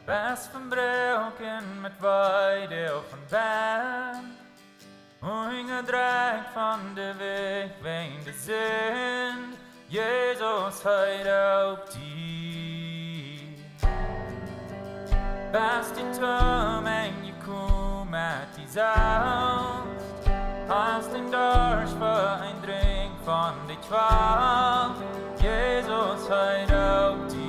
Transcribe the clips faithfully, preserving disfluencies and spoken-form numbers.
Best vebroaken, met Wee, Doag un Benn, unjadrekjt von de Welt wäajen de Sind, Jesus, hee roopt die. Best du tom Enj jekomen met die selfst, hast een Darscht fa een Drinkj von de Kjwal, Jesus, hee roopt die.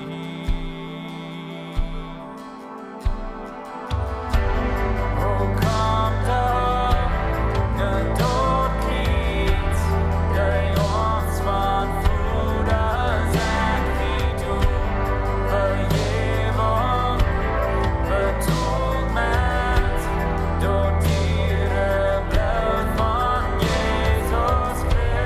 O komm doch no daut Kjriez, dee ons von Voda sent, wie doa Vejäwunk betolt met daut diere Bloot von Jesus Christus.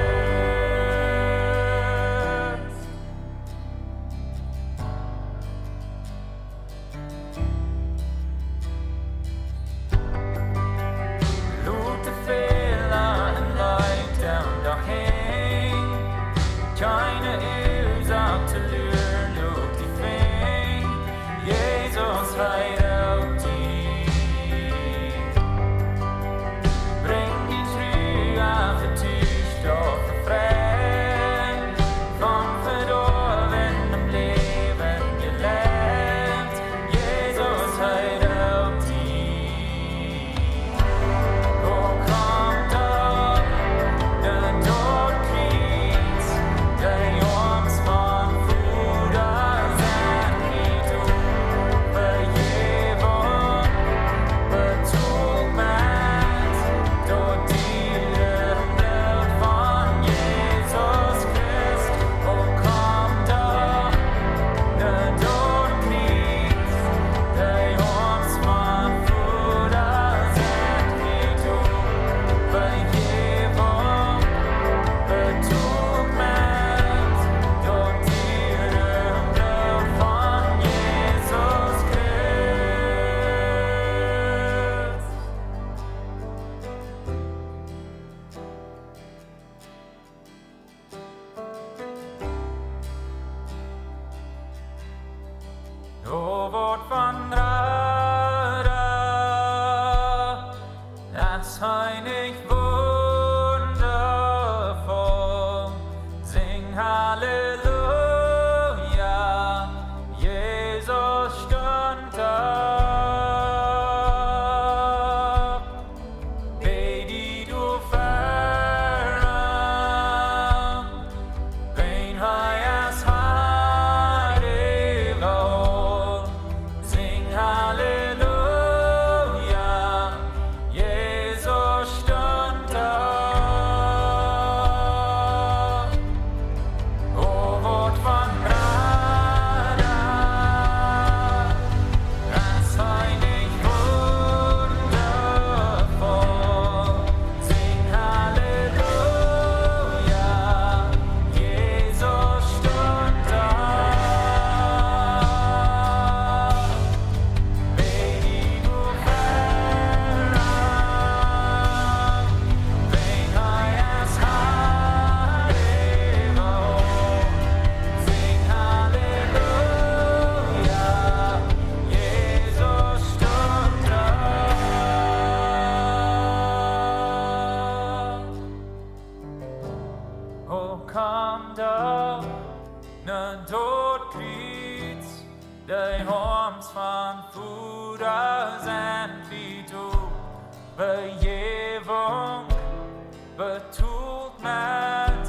Lot de Fäla un Leiden doa hinj, kjeene Uasoak to luren, lot die finjen, Jesus, hee roopt die. Brinj die Trua, Vetucht, Stoaw, Fräd, von vedoawenem Läwen jeleit, Jesus, hee roopt die. O komm doch no daut Kjriez, dee ons von Voda sent, wie doa Vejäwunk betolt met daut diere Bloot von Jesus Christus. O komm doch no daut Kjriez, dee ons von Voda sent, wie doa Vejäwunk betolt met daut diere Bloot von Jesus Christus. O waut von Rara, es hee nich wundafoll? Sinj Halleluja, Jesus stunt opp. Bäd die doa fa am, wiels hee es Harr äwa aul. Sinj Halleluja, Jesus stunt opp. O waut von Rara, es hee nich wundafoll? Sinj Halleluja, Jesus stunt opp. Bäd die doa fa am, wiels hee es Harr äwa aul. Sinj Halleluja, Jesus stunt opp. O komm doch no daut Kjriez, dee ons von Voda sent, wie doa Vejäwunk betolt met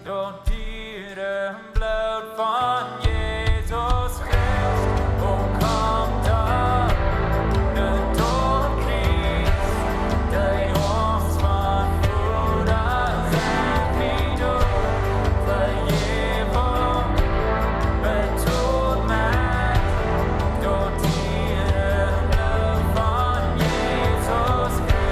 daut diere Bloot von Jesus Christus. O komm doch no daut Kjriez, dee ons von Voda sent, wie doa Vejäwunk betolt met daut diere Bloot von Jesus Christus.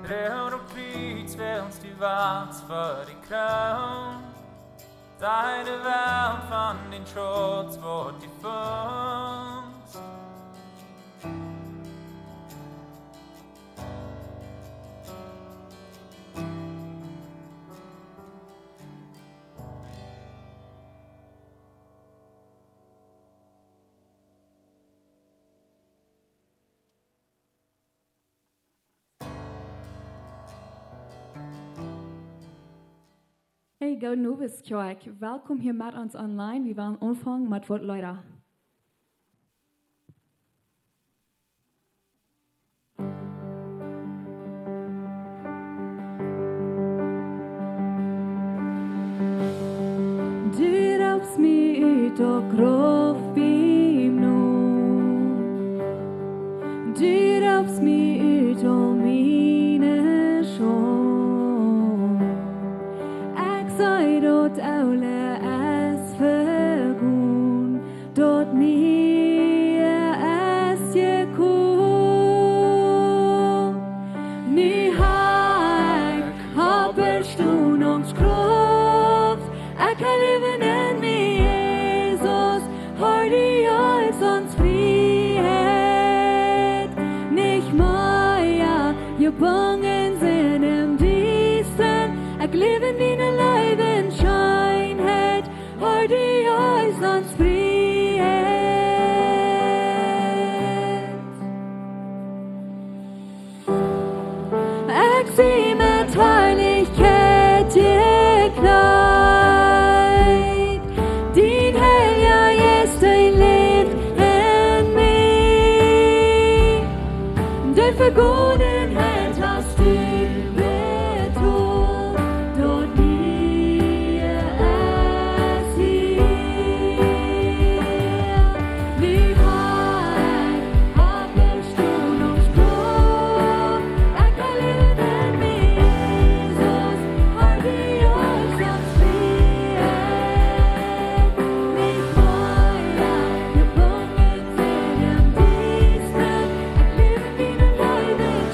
Herr, du Piet, während du wartst für die Krone, deine Welt von den Schutz wird die Fürst. Hey, Golden Novus Kjoakj, welkom hia met ons online. Wie wellen aunfangen met waut Leeda. Du roopst mie ut de Gruft biem Noot. Du roopst mie ut aul miene Schult. Ekj see daut Oole es vegonen, daut Niee es jekomen. Nu hab ekj Oppstonunk Krauft. Ekj kaun läwen en mie, Jesus, hab die aus ons Frieheit. Nich mea jebungen sennen em Diestren. Ekj läw en diene Leew un Scheenheit. Hab die aus ons Frieheit. Ekj sie met Heilichkjeit jekjleet. Dien Heilja Jeist, dee läft en mie. De Vegonenheit hast du betolt, daut Niee es hia. Nu hab ekj Oppstonunk Krauft. Ekj kaun läwen en mie, Jesus, hab die aus ons Frieheit. Nich mea jebungen sennen em Diestren. Ekj läw en diene Leew un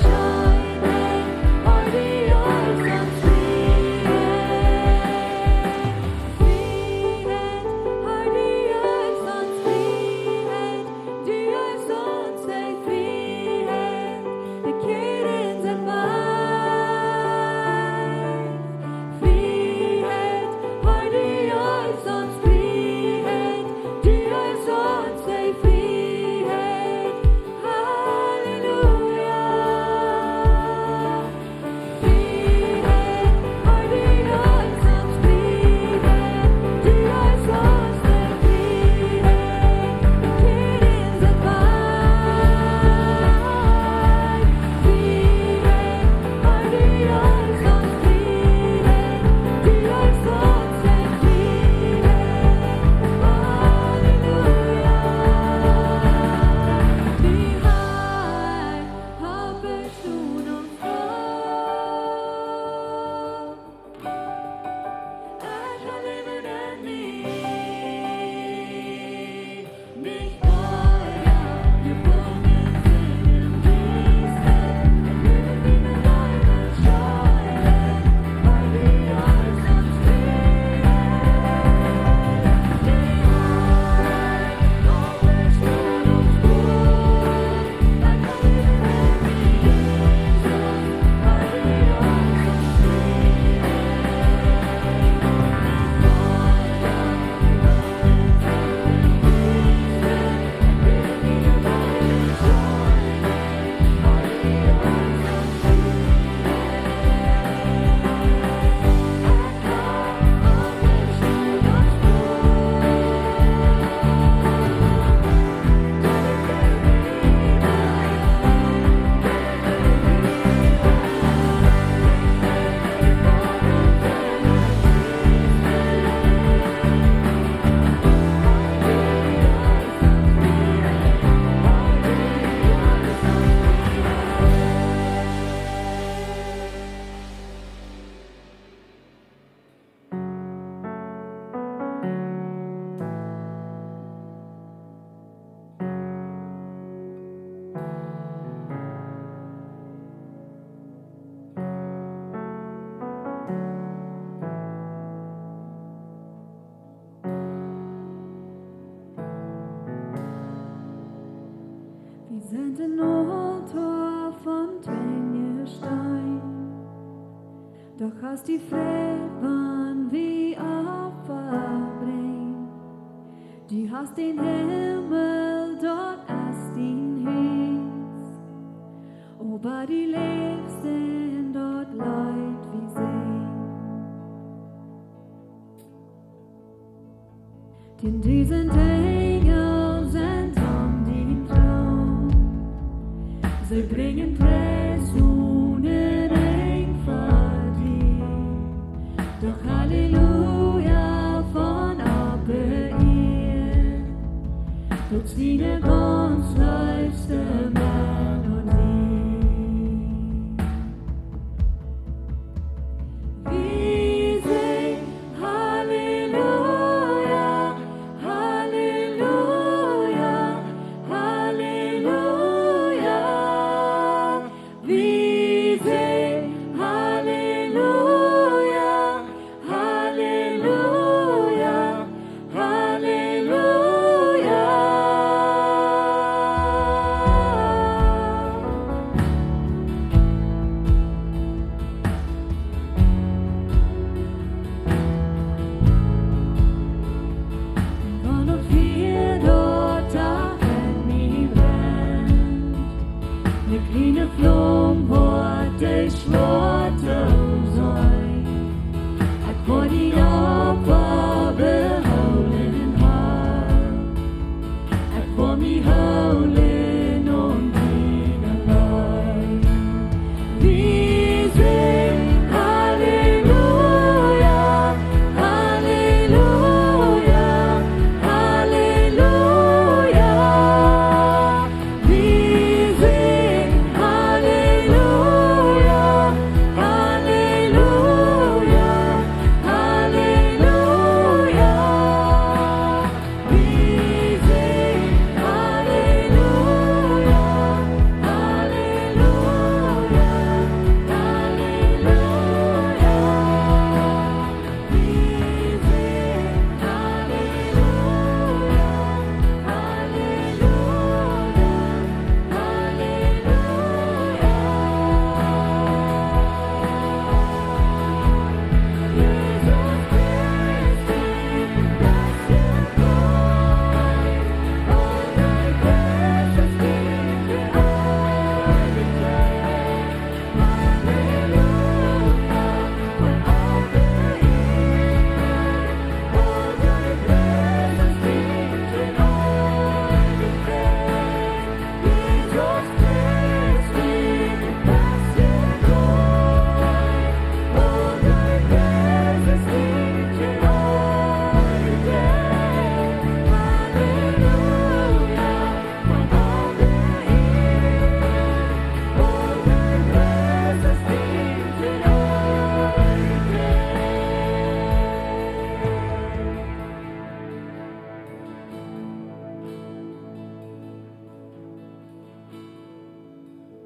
Hast die Fräd, wan wie Opfa brinjen. Du hast dän Himmel, daut es dien Hus. Oba du läfst en daut Leet, wie sinjen. Dusent Enjel sent om dien Troon. See brinjen Pries onen Enj fa die. Doch Halleluja von oppe Ieed, daut siene gaunz leefste Mensch un die. Wie sinjen Halleluja, Halleluja, Halleluja. Wie sinjen Halleluja, Halleluja, Halleluja. Wan daut Fia doa en mie brennt, ne kjliene Flaum woat de Schwoa sennen. Ekj woa dien Opfa behoolen, Herr. Ekj woa mie hoolen aun diene Leew. Wie sinjen Halleluja, Halleluja, Halleluja. Wie sinjen Halleluja, Halleluja, Halleluja. Wie sinjen Halleluja, Halleluja, Halleluja.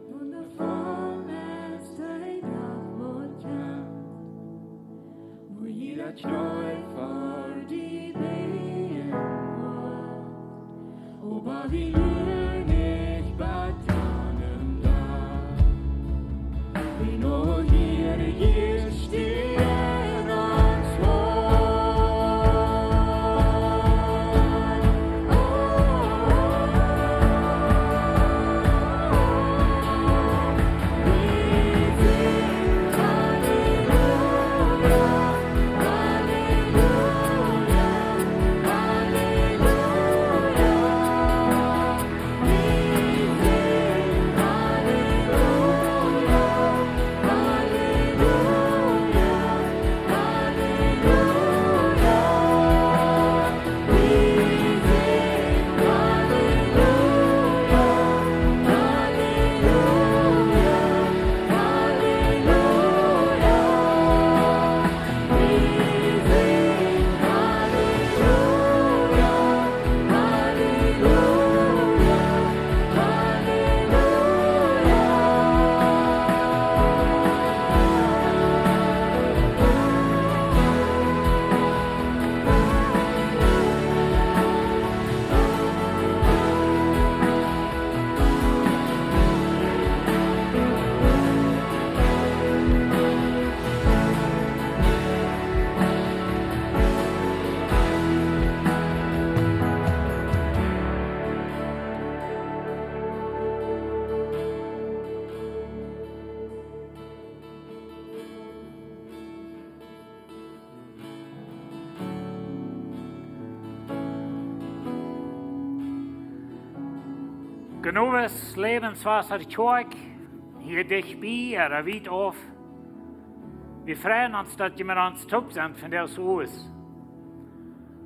Wundafoll es de Dach, waut kjemt, wua jieda Kjnee fa die bäjen woat. Oba wie lieren nich bie däm Dach. Wie nu hia, hia stehen ons Hoat. Oh, oh, oh, oh. Wie sinjen Halleluja, Halleluja. Genovas Lebenswasser Kjoakj, hia dicht bie ooda wiet auf. Wie freien ons, daut jie met ons toop sent vondoag.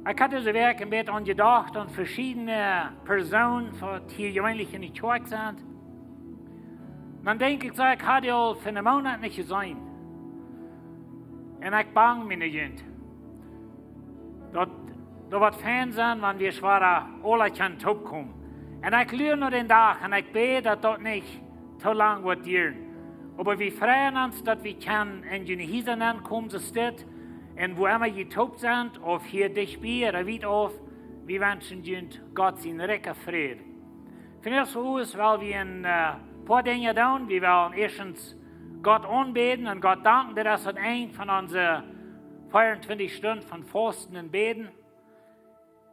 Ekj haud dise Wäakj een bät aun jedocht aun veschiedne Persoonen, waut hia jeweenlich enne Kjoakj sent. Dan denkj ekj soo, ekj haud dee aul fa een Moonat nich jeseenen. Un ekj bang mie nu junt. Daut, daut woat fein sennen, wan wie wada aula kjennen toopkomen. Un ekj lua no dän Dach un ekj bäd, daut daut nich too lang woat dieren. Oba wie freien ons, daut wie kjennen en june Hiesa nenkomen, soo aus dit. Un wua emma jie toop sent, auf hia dicht bie ooda wiet auf, wie wenschen junt Gott sienen rikjen Fräd. Vondoag well wie een, äh, poa Dinja doonen. Wie wellen ieeschtens Gott aunbäden un Gott danken. Dit es daut Enj von onse veeauntwintich Stunden von Fausten un Bäden.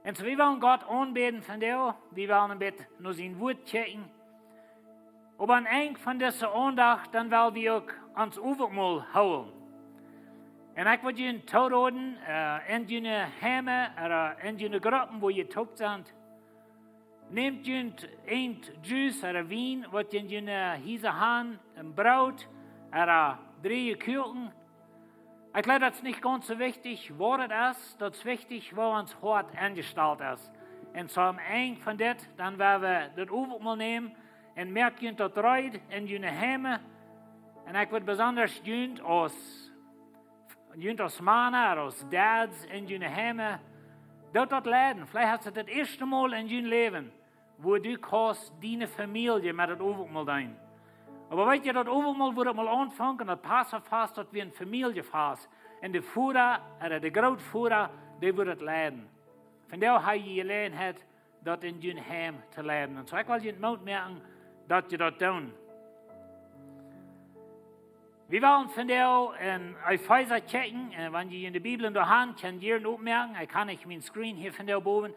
Un soo, wie wellen Gott aunbäden vondoag. Wie wellen een bät no sien Wuat kjikjen. Oba aum Enj von dise Aundacht, dan well wie uk ons Owentmol hoolen. Un ekj wudd junt tooroden, äh, en june Heime, ooda en june Gruppen, wua jie toop sent, nämt junt een Juice ooda Wien, waut jie en june Hiesa han, een Broot, ooda dree Kuaken. Ekj jleew, daut es nich gaunz soo wichtich, waut et es, daut es wichtich, woo ons Hoat enjestalt es. Un soo aum Enj von dit, dan woa wie daut Owentmol nämen un moakt junt daut reed en june Heime. Un ekj wudd besonda junt aus, junt aus Mana, aus Dads en june Heime, doot daut leiden. Veleicht es et daut ieeschte Mol en jun Läwen, wua du kaust diene Famielje met daut Owentmol deenen. Oba weet jie, daut Owentmol, wua daut mol aunfangt, daut Passafast, daut wia een Famieljefaust. Un de Voda, ooda de Grootvoda, dee wudd daut leiden. Vondoag ha jie Jeläajenheit, daut en jun Heim to leiden. Un soo, ekj well junt Moot moaken, daut jie daut doonen. Wie wellen vondoag en Efeesa kjikjen, un wan jie june Bibel doa han, kjenn jie dee oppmoaken. Ekj kaun nich mien Screen hia vondoag bowen.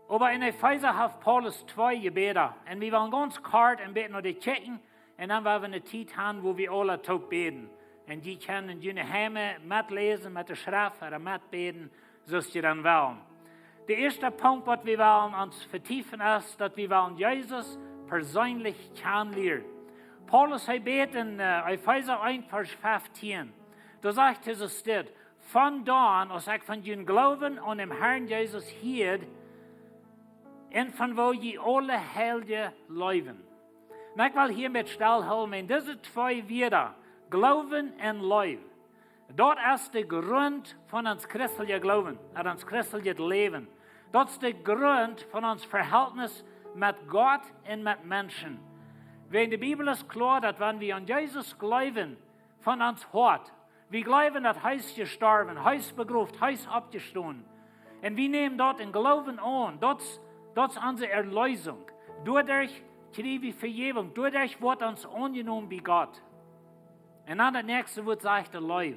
Oba en Efeesa haft Paulus twee Jebäda. Un wie wellen gaunz kort een bät no dee kjikjen. Un dan woa wie eene Tiet han, wua wie aula toop bäden. Un jie kjennen en june Heime metläsen, met de Schreft, ooda metbäden, soo aus jie dan wellen. De ieeschte Punkt, waut wie wellen ons vetiefen, es, daut wie wellen Jesus perseenlich kjanen lieren. Paulus, hee bät en, äh, Efeesa eent, Varsch feftieen. Doa sajcht hee soo aus dit: Von doa aun, aus ekj von jun Gloowen aun dän Herrn Jesus hieed, un von woo jie aule Heilje leewen. Un ekj well hia met stell hoolen, un dise twee Wieed, Gloowen un Leew, daut es de Grunt von ons christelja Gloowen, von ons christeljet Läwen. Daut es de Grunt von ons Verhältnis met Gott un met Menschen. Wiels de Bibel es kloa, daut wan wie aun Jesus jleewen, von ons Hoat, wie jleewen, daut hee es jestorwen, hee es begroft, hee es oppjestonen. Un wie nämen daut en Gloowen aun. Daut es, daut es onse Erlösung. Doaderch kjrie wie Vejäwunk. Doaderch woat ons aunjenomen bie Gott. Un dan daut näakjste Wuat sajcht de Leew.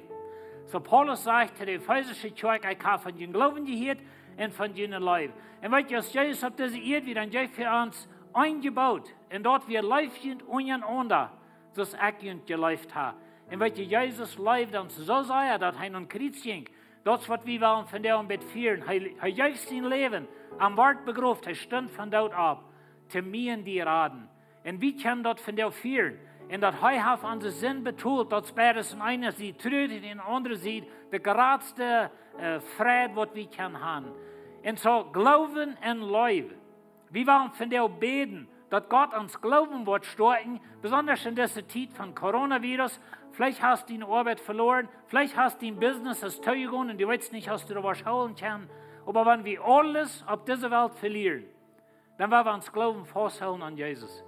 Soo Paulus sajcht to de efeesische Kjoakj: Ekj hab von jun Gloowen jehieet un von june Leew. Un weet jie, aus Jesus opp dise Ieed wia, dan jeef hee ons een Jeboot. Un daut wia: Leeft junt unjarenaunda, soo aus ekj junt jeleeft hab. Un weet jie, Jesus leeft ons soo sea, daut hee aum Kjriez jinkj. Daut es waut wie wellen vondoag befrieren. Hee, hee jeef sien Läwen, hee wort begroft, hee stunt vom Doot opp, toom mie un die raden. Un wie kjennen daut vondoag fieren. Un daut hee haft onse Sind betolt, daut es beides, aun eene Sied Trurich, aun de aundre Sied de jratste, äh, Fräd, waut wie kjennen haben. Un soo Gloowen un Leew. Wie wellen vondoag bäden, daut Gott ons Gloowen woat stoakjen, besonda en dise Tiet von Coronavirus. Veleicht hast du diene Oabeit veloaren, veleicht hast du dien Business es toojegonen un du weetst nich, aus du doa waut hoolen kaust. Oba wan wie aules opp dise Welt velieren, dan woa wie ons Gloowen fausthoolen aun Jesus.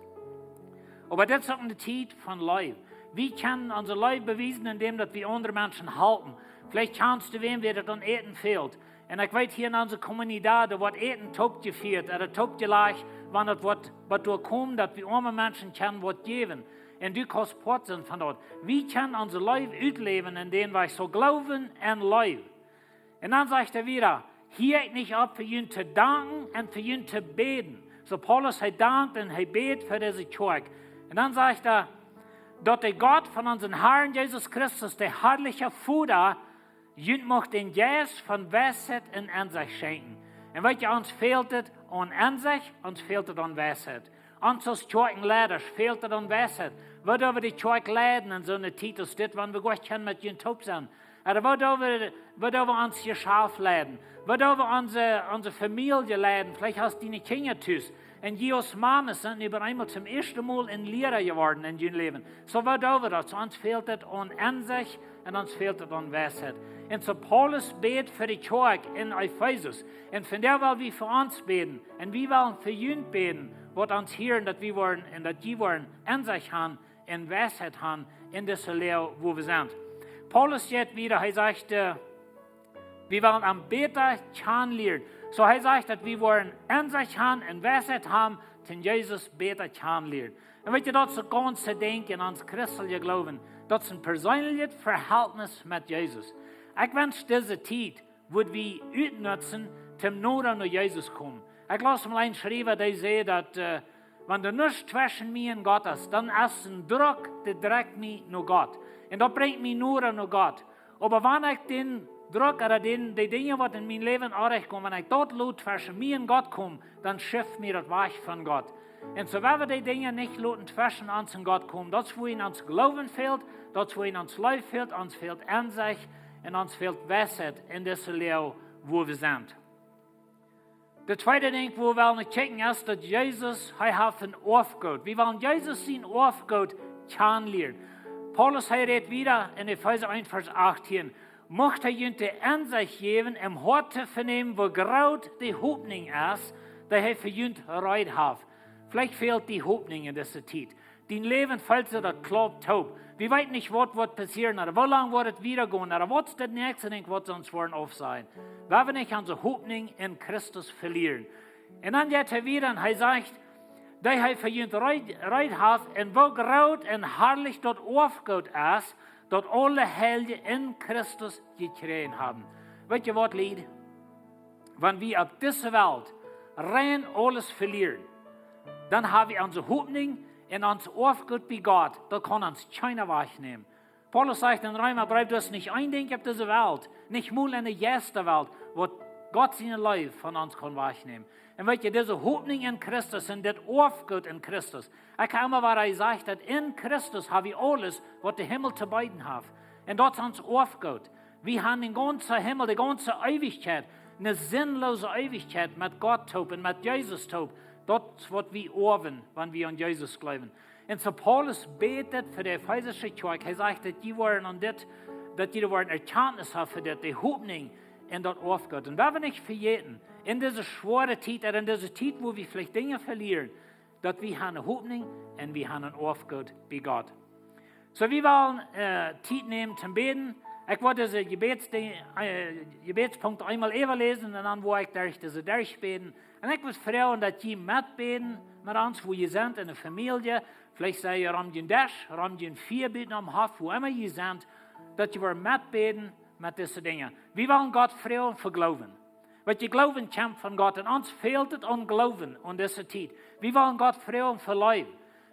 Oba dit es uk eene Tiet von Leew. Wie kjennen onse Leew bewiesen, endäm daut wie aundre Menschen halpen. Veleicht kjanst du wäm, wäm daut aun Äten fält. Un ekj weet, hia en onse Comunidad, doa woat Äten toopjefieet, ooda toopjelajcht, wan daut woat, waut doa kjemt, daut wie oame Menschen kjennen waut jäwen. Un du kaust Poat sennen von daut. Wie kjennen onse Leew utläwen, endäm wie soo Gloowen un Leew. Un dan sajcht hee wada: Hia ekj nich opp, fa junt to danken un fa junt to bäden. Soo Paulus, hee dankt un hee bät fa dise Kjoakj. Un dan sajcht hee, daut de Gott von onsen Herrn Jesus Christus, de harliche Voda, junt mucht dän Jeist von Weisheit un Ensecht schenkjen. Un weet jie, ons fält et aun Ensecht, ons fält et aun Weisheit. Ons aus Kjoakjenleida fält et aun Weisheit. Woo doo wie de Kjoakj leiden en soone Tiet aus dit, wan wie goa kjennen met junt toop sennen? Ooda woo doo wie, woo doo wie ons Jeschaft leiden? Woo doo wie onse, onse Famielje leiden? Veleicht hast du diene Kjinja tus. Un jie aus Mamas sent nu opp eemol toom ieeschten Mol een Liera jeworden en jun Läwen. Soo, woo doo wie daut? Soo, ons fält et aun Ensecht un ons fält et aun Weisheit. Un soo Paulus bät fa de Kjoakj en Efesus. Un vondoag well wie fa ons bäden. Un wie wellen fa junt bäden, waut ons hieren, daut wie woaren un daut jie woaren Ensecht han un Weisheit han en dise Loag, wua wie sent. Paulus sajcht wada, hee sajcht, äh, wie wellen am bäta kjanen lieren. Soo hee sajcht, daut wie woaren Ensecht han un Weisheit han, toom Jesus bäta kjanen lieren. Un weet jie, daut es daut gaunze Dinkj en ons christelja Gloowen. Daut es een perseeneljet Verhältnis met Jesus. Ekj wensch, dise Tiet wudd wie utnutzen, toom noda no Jesus komen. Ekj laus mol eenen Schriewa, dee säd daut, äh, wan doa nuscht tweschen mie un Gott es, dan es een Druck, dee drekjt mie no Gott. Un daut brinjt mie noda no Gott. Oba wan ekj dän Druck ooda dän, de Dinja, waut en mien Läwen aunrecht komen, wan ekj daut lot tweschen mie un Gott komen, dan schuft mie daut wajch von Gott. Un soo, wan wie de Dinja nich loten tweschen ons un Gott komen, daut es, wua ons Gloowen fält, daut es, wua ons Leew fält, ons fält Ensecht un ons fält Weisheit en dise Loag, wua wie sent. Daut tweede Dinkj, wua wie wellen no kjikjen, es daut Jesus, hee haft een Oafgoot. Wie wellen Jesus sien Oafgoot kjanen lieren. Paulus, hee rät wada en Efeesa eent, Varsch achtieen: Mucht hee junt de Ensecht jäwen, em Hoat to venämen, woo groot de Hopninj es, dee hee fa junt reed haft. Veleicht fält die Hopninj en dise Tiet. Dien Läwen fält soo daut kloa toop. Wie weeten nich, waut woat passieren, ooda woo lang woat et wieda gonen, ooda waut es daut näakjste Dinkj, waut see ons woaren aufsajen. Wie wellen nich onse Hopninj en Christus velieren. Un dan jeit hee wieda un hee sajcht, dee hee fa junt reed, reed haft, un woo groot un harlich daut Oafgoot es, daut aule Heilje en Christus jekjräajen haben. Weet jie waut, Lied? Wan wie opp dise Welt rein aules velieren, dan ha wie onse Hopninj un ons Oafgoot bie Gott, daut kaun ons kjeena wajchnämen. Paulus sajcht em Reemabreef, doa es nich een Dinkj opp dise Welt, nich mol en de Jeistawelt, waut Gott siene Leew von ons kaun wajchnämen. Un weet jie, dise Hopninj en Christus un dit Oafgoot en Christus. Ekj hab emma wada jesajcht, daut en Christus ha wie aules, waut de Himmel to beeden haft. Un daut es ons Oafgoot. Wie han dän gaunzen Himmel, de gaunze Eewichkjeit, eene sinnlose Eewichkjeit met Gott toop un met Jesus toop. Daut es, waut wie oawen, wan wie aun Jesus gloowen. Un soo Paulus bät fa de efeesische Kjoakj. Hee sajcht, daut jie woaren aun dit, daut jie woaren Erkjantnis haben fa dit, de Hopninj un daut Oafgoot. Un wie wellen nich vejäten, en dise schwoare Tiet, ooda en dise Tiet, wua wie veleicht Dinja velieren, daut wie han eene Hopninj un wie han een Oafgoot bie Gott. Soo, wie wellen, äh, Tiet nämen toom bäden. Ekj woa dise Jebäds-, äh, Jebädspunkten eemol äwaläsen un dan woa ekj derch dise derchbäden. Un ekj wudd froagen, daut jie metbäden met ons, wua jie sent en de Famielje. Veleicht sent jie rom dän Desch, rom dän Fia buten aum Hoff, wua emma jie sent, daut jie woaren metbäden met dise Dinja. Wie wellen Gott froagen fa Gloowen. Weet jie, Gloowen kjemt von Gott un ons fält et aun Gloowen en dise Tiet. Wie wellen Gott froagen fa Leew,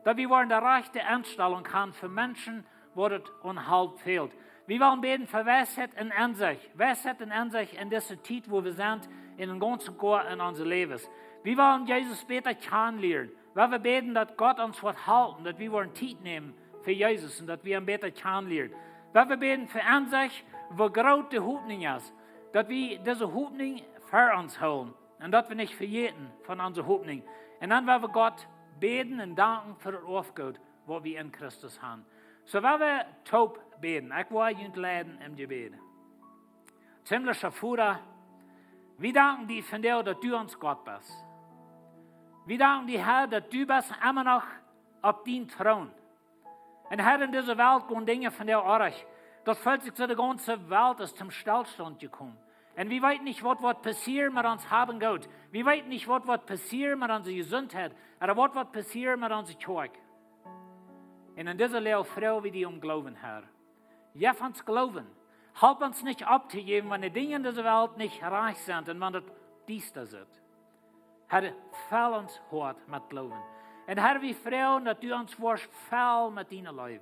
daut wie woaren de rajchte Enstalunk haben fa Menschen, wua et aun Help fält. Wie wellen bäden fa Weisheit un Ensecht. Weisheit un Ensecht en dise Tiet, wua wie sent, en dän gaunzen Koa en onse Läwes. Wie wellen Jesus bäta kjanen lieren. Wie wellen bäden, daut Gott ons woat halpen, daut wie woaren Tiet nämen fa Jesus un daut wie am bäta kjanen lieren. Wie wellen bäden fa Ensecht, woo groot de Hopninj es, daut wie dise Hopninj fa ons hoolen un daut wie nich vejäten von onse Hopninj. Un dan wellen wie Gott bäden un danken fa daut Oafgoot, waut wie en Christus haben. Soo, wie wellen toop bäden. Ekj woa junt leiden em Jebäd. Himlischa Voda, wie danken die vondoag, daut du ons Gott best. Wie danken die, Herr, daut du best emma noch opp dän Troon. Un Herr, en dise Welt gonen Dinja vondoag oajch. Daut fält sikj soo, de gaunze Welt es toom Stellstaunt jekomen. Un wie weeten nich, waut woat passieren met ons Haben un Goot. Wie weeten nich, waut woat passieren met onse Jesuntheit. Ooda waut woat passieren met onse Kjoakj. Un en dise Loag froagen wie die om Gloowen, Herr. Jeff ons Gloowen. Help ons nich opptojäwen, wan de Dinja en dise Welt nich rajcht sent un wan et diesta es. Herr, fell ons Hoat met Gloowen. Un Herr, wie froagen, daut du ons woascht fellen met diene Leew.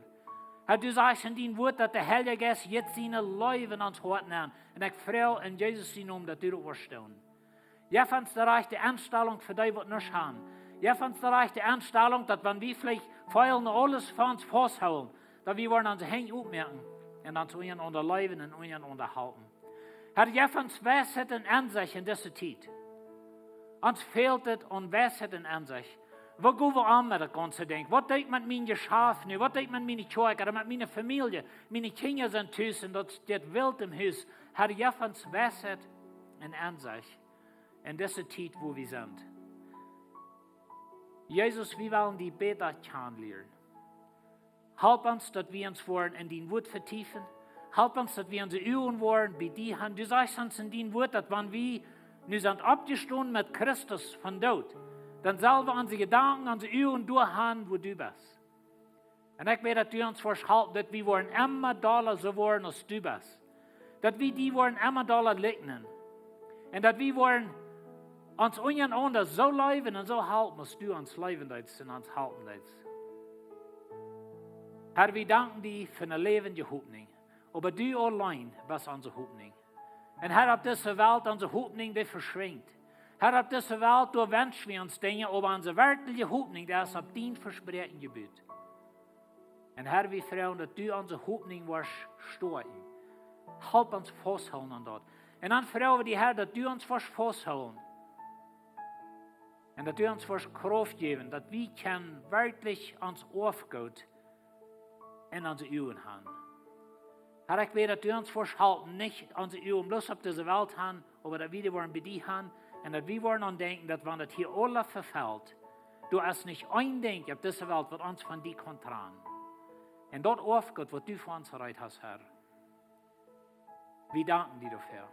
Herr, du sajchst en dien Wort, daut de Heilje Jeist jeit siene Leew en ons Hoat nenn. Un ekj froag en Jesus sienen Nomen, daut du daut woascht doonen. Jeff ons de rajchte Enstalunk fa dee, waut nuscht haben. Jeff ons de rajchte Enstalunk, daut wan wie veleicht feelen aules fa ons fausthoolen, daut wie woaren onse Henj opmoaken un ons unjarenaunda leewen un unjarenaunda halpen. Herr, jeff ons Weisheit un Ensecht en dise Tiet. Ons fält et aun Weisheit un Ensecht. Woo go wie om met daut gaunze Dinkj? Waut doo ekj met mien Jeschaft nu? Waut doo ekj met miene Kjoakj ooda met miene Famielje? Miene Kjinja sent tus un daut steit wilt em Hus. Herr, jeff ons Weisheit un Ensecht en dise Tiet, wua wie sent. Jesus, wie wellen die bäta kjanen lieren. Halp ons, daut wie ons woaren en dien Wuat vetiefen. Halp ons, daut wie onse Uagen woaren bie die han. Du sajchst ons en dien Wuat, daut wan wie nu sent oppjestonen met Christus vom Doot, dan sell wie onse Jedanken, onse Uagen doa han, wua du best. Un ekj bäd, daut du ons woascht halpen, daut wie woaren emma dolla soo woaren aus du best. Daut wie die woaren emma dolla likjnen. Un daut wie woaren ons unjarenaunda soo leewen un soo halpen aus du ons leewen deist un ons halpen deist. Herr, wie danken die fa eene läwendje Hopninj. Oba du auleen best onse Hopninj. Un Herr, opp dise Welt onse Hopninj, dee veschwinjt. Herr, opp dise Welt, doa wensch wie ons Dinja, oba onse werkjliche Hopninj, dee es opp dien Vespräakjen jebut. Un Herr, wie froagen, daut du onse Hopninj woascht stoakjen. Halp ons fausthoolen aun daut. Un dan froagen wie die, Herr, daut du ons woascht fausthoolen. Un daut du ons woascht Krauft jäwen, daut wie kjennen werkjlich ons Oafgoot en onse Uagen han. Herr, ekj bäd, daut du ons woascht halpen, nich onse Uagen bloos opp dise Welt han, oba daut wie dee woaren bie die han, un daut wie woaren aun denkjen, daut wan daut hia aules vefelt, doa es nich een Dinkj opp dise Welt, waut ons von die kaun trannen. Un daut Oafgoot, waut du fa ons reed hast, Herr. Wie danken die doafäa.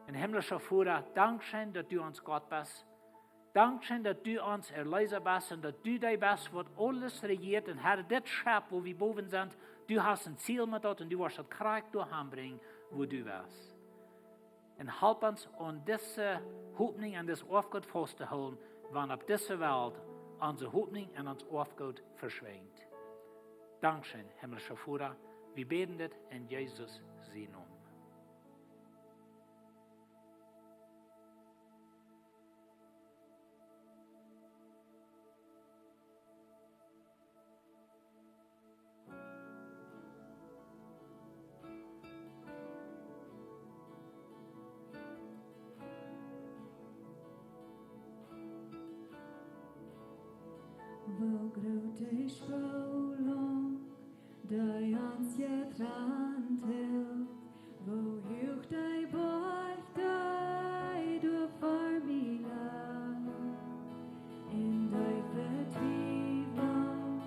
Un himmlischa Voda, dankscheen, daut du ons Gott best. Dankscheen, daut du ons Erleesa best un daut du dee best, waut aules rejieet. Un Herr, dit Schepp, wua wie bowen sent, du hast een Ziel met daut un du woascht daut krakjt doa han brinjen, wua du west. Un halp ons aun dise Hopninj un dis Oafgoot faust to hoolen, wan opp dise Welt onse Hopninj un ons Oafgoot veschwinjt. Dankscheen, himmlischa Voda, wie bäden dit en Jesus sien Nomen. Woo groot de Spolunk, dee ons jetrant hilt, woo huach de Boajch, dee doa ver mie lach. En de Vetwieflunk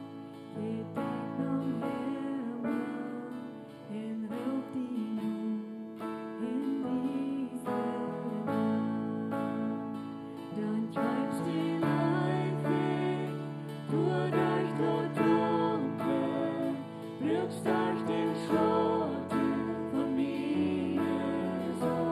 jeit ekj nom Himmel un rop die nu en dise Nacht. Dan kjrichst du Leew, doaderch daut Donkje, brukst derch dän Schauten von miene Sorg.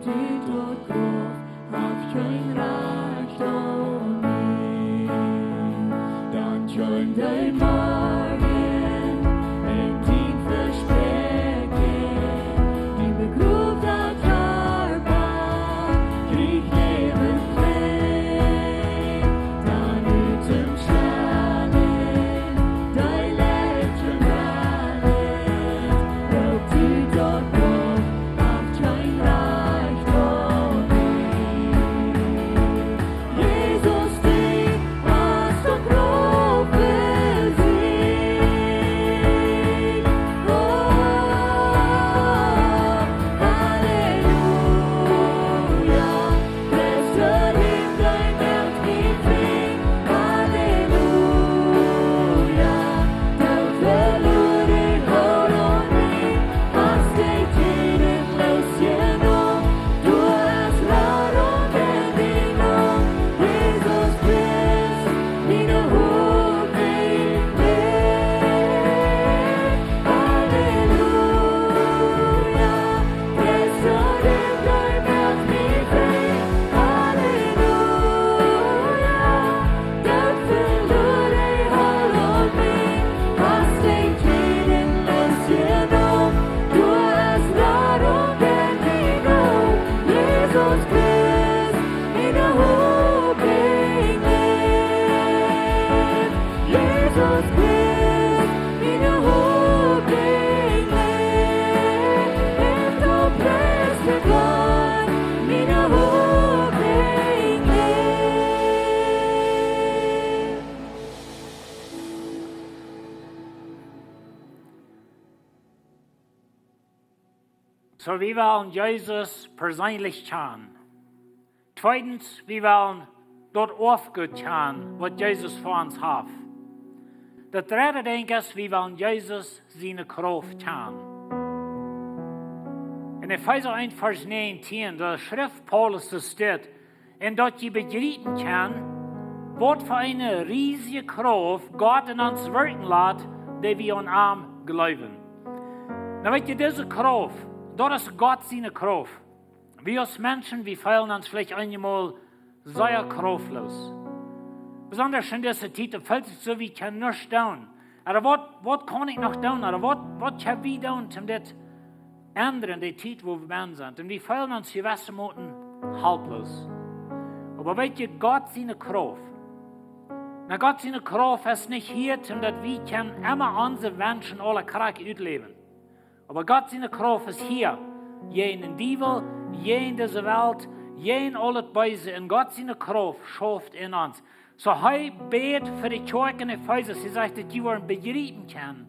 Daut Graf haft kjeen Rajcht aun mie. Dan kjeem de Morjen un dien Vespräakjen, dien begroowda Kjarpa kjrieech Läwen trigj. Dan ut däm Schwanden, dee Läwen brennen, roopt ut daut Graf, haft kjeen Rajcht aun mie. Jesus, du hast daut Graf besiegt. Oh, Halleluja. Christus, dee Moakt mie frie. Halleluja. Doot veloaren, Hool aun mie. Hast de Tieden losjenomen. Du hast Radunk en die Noot. Jesus Christus, miene Hopninj leeft. Halleluja. Christus, dee Moakt mie frie. Halleluja. Doot veloaren, Hool aun mie. Hast de Tieden losjenomen. Du hast Radunk en die Noot. Jesus Christus, miene Hopninj leeft. Jesus Christus, miene Hopninj leeft. Leeft oprajcht Gott, miene Hopninj leeft. Soo, wie wellen Jesus perseenlich kjanen. Tweedens, wie wellen daut Oafgoot kjanen, waut Jesus fa ons haft. Daut dredde Dinkj es, wie wellen Jesus siene Krauft kjanen. En Efeesa eent, Varsch näajentieen, doa schrift Paulus, doa steit, un daut jie bejriepen kjennen, waut fa eene riesje Krauft Gott en ons wirkjen lat, dee wie aun am jleewen. Nu weet jie, dise Krauft, daut es Gott siene Krauft. Wie aus Menschen, wie feelen ons veleicht eenjemol sea krauftlos. Besonda en dise Tiet, daut feelt sikj soo, wie kjennen nuscht doonen. Ooda waut, waut kaun ekj noch doonen? Ooda waut, waut kjenn wie doonen, om dit endren, de Tiet, wua wie bennen sent? Un wie feelen ons jewesse Moten helplos. Oba weet jie, Gott siene Krauft. Nu, Gott siene Krauft es nich hia, om daut wie kjennen emma onse Wenschen aule krakjt utläwen. Oba Gott siene Krauft es hia, jäajen dän Diewel, jäajen dise Welt, jäajen aul daut Beese. Un Gott siene Krauft schauft en ons. Soo hee bät fa de Kjoakj en Efesus. Hee sajcht, daut jie woaren bejriepen kjennen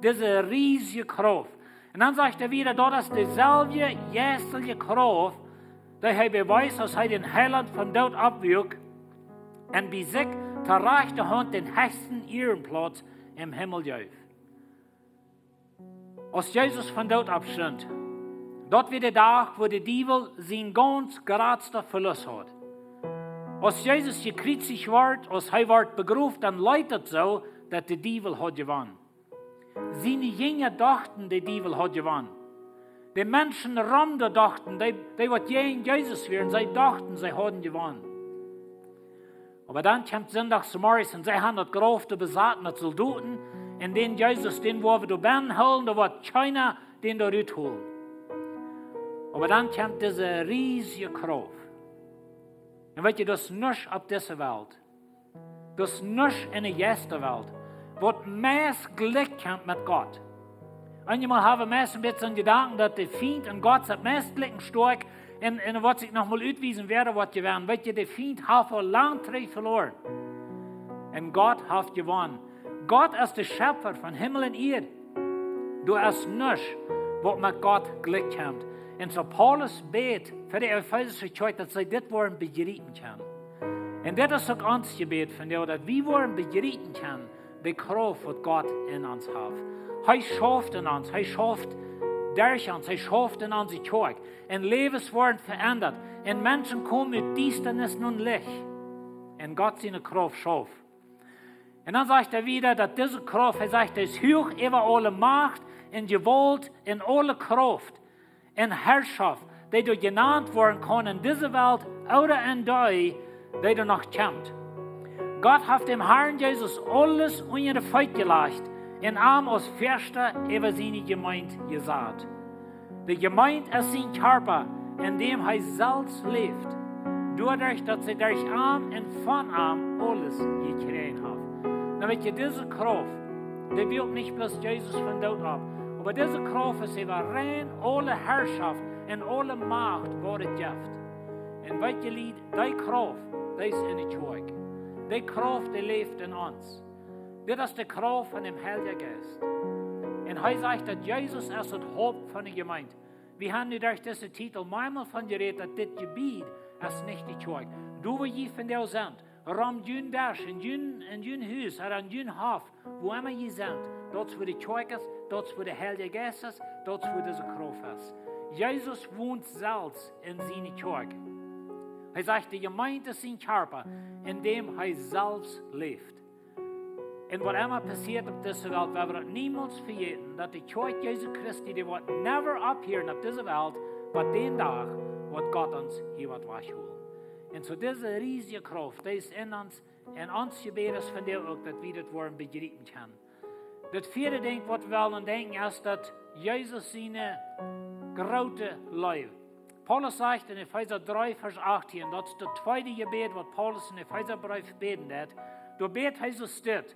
dise riesje Krauft. Un dan sajcht hee wada, daut es deeselwje jeistelje Krauft, dee hee bewiest, aus hee dän Heilaunt vom Doot oppwakjt un bie sikj to rajchte Haunt dän hechsten Iehrenplauz em Himmel jeef. Aus Jesus vom Doot oppstunt, daut wia de Dach, wua de Diewel sien gaunz jratsta Velust haud. Aus Jesus jekjriezicht wort, aus hee wort begroft, dan leet daut soo, daut de Diewel haud jewonnen. Siene Jinja dochten, de Diewel haud jewonnen. De Menschen rom doa dochten, dee, dee waut jäajen Jesus wieren, see dochten, see hauden jewonnen. Oba dan kjemt Sindach zemorjes un see han daut Grauf doa besat met Soldoten. Un dän Jesus, dän woa wie doa bennen hoolen, doa woat kjeena dän doa rut hoolen. Oba dan kjemt dise riesje Krauft. Un weet jie, daut es nuscht opp dise Welt, daut es nuscht en de Jeistawelt, waut meist jlikj kjemt met Gott. Eenjemol hab wie meist een bät soon Jedanken, daut de Fient un Gott sent meist jlikj stoakj un, un woat sikj noch mol utwiesen, wäa doa woat jewennen. Weet jie, de Fient haft aul lang trigj veloaren. Un Gott haft jewonnen. Gott es de Schepfa von Himmel un Ieed. Doa es nuscht, waut met Gott jlikj kjemt. Un soo Paulus bät fa de Efesusche Kjoakj, daut see dit woaren bejriepen kjennen. Un dit es uk ons Jebäd vondoag, daut wie woaren bejriepen kjennen de Krauft, waut Gott en ons haft. Hee schauft en ons, hee schauft derch ons, hee schauft en onse Kjoakj. Un Läwes woaren veendat. Un Menschen komen ut Diestanis no Licht. Un Gott siene Krauft schauft. Un dan sajcht hee wada, daut dise Krauft, hee sajcht, dee es huach äwa aule Macht un Jewault un aule Krauft un Harschoft. dee doa jenant woaren kaun en dise Welt ooda en dee, dee doa noch kjemt. Gott haft däm Harn Jesus aules unja de Feet jelajcht un am aus Väaschta äwa siene Jemeent jesat. De Jemeent es sien Kjarpa, en däm hee selfst läft, doaderch daut see derch am un von am aules jekjräajen haft. Nu weet jie, dise Krauft, dee wieet nich bloos Jesus vom Doot opp, oba dise Krauft es äwa rein aule Harschoft un aule Macht, waut et jeft. Un weet jie, Lied, dee Krauft, dee es en de Kjoakj. Dee Krauft, dee läft en ons. Dit es de Krauft von däm Heiljen Jeist. Un hee sajcht, daut Jesus es daut Haupt von de Jemeent. Wie haben nu derch dise Tiet meamol von jerät, daut dit Jebied es nich de Kjoakj. Doa, wua jie vondoag sent, rom jun Desch, en jun, en jun Hus, ooda en jun Hoff, wua emma jie sent, daut es wua de Kjoakj es, daut es wua de Heilje Jeist es, daut es wua dise Krauft es. Jesus wont selfst en siene Kjoakj. Hee sajcht, de Jemeent es sien Kjarpa, en däm hee selfst läft. Un waut emma passieet opp dise Welt, wie woaren daut niemols vejäten, daut de Kjoakj Jesu Christi, dee woat never opphieren opp dise Welt, bat dän Dach, waut Gott ons hia woat wajchholen. Un soo dise riesje Krauft, dee es en ons, un ons Jebäd es vondoag uk, daut wie daut woaren bejriepen kjennen. Daut vieede Dinkj, waut wie wellen aun denkjen, es daut Jesus siene groote Leew. Paulus sajcht en Efeesa dree, Varsch achtieen, daut es daut tweede Jebäd, waut Paulus em Efeesabreef bäden deed. Doa bät hee soo dit: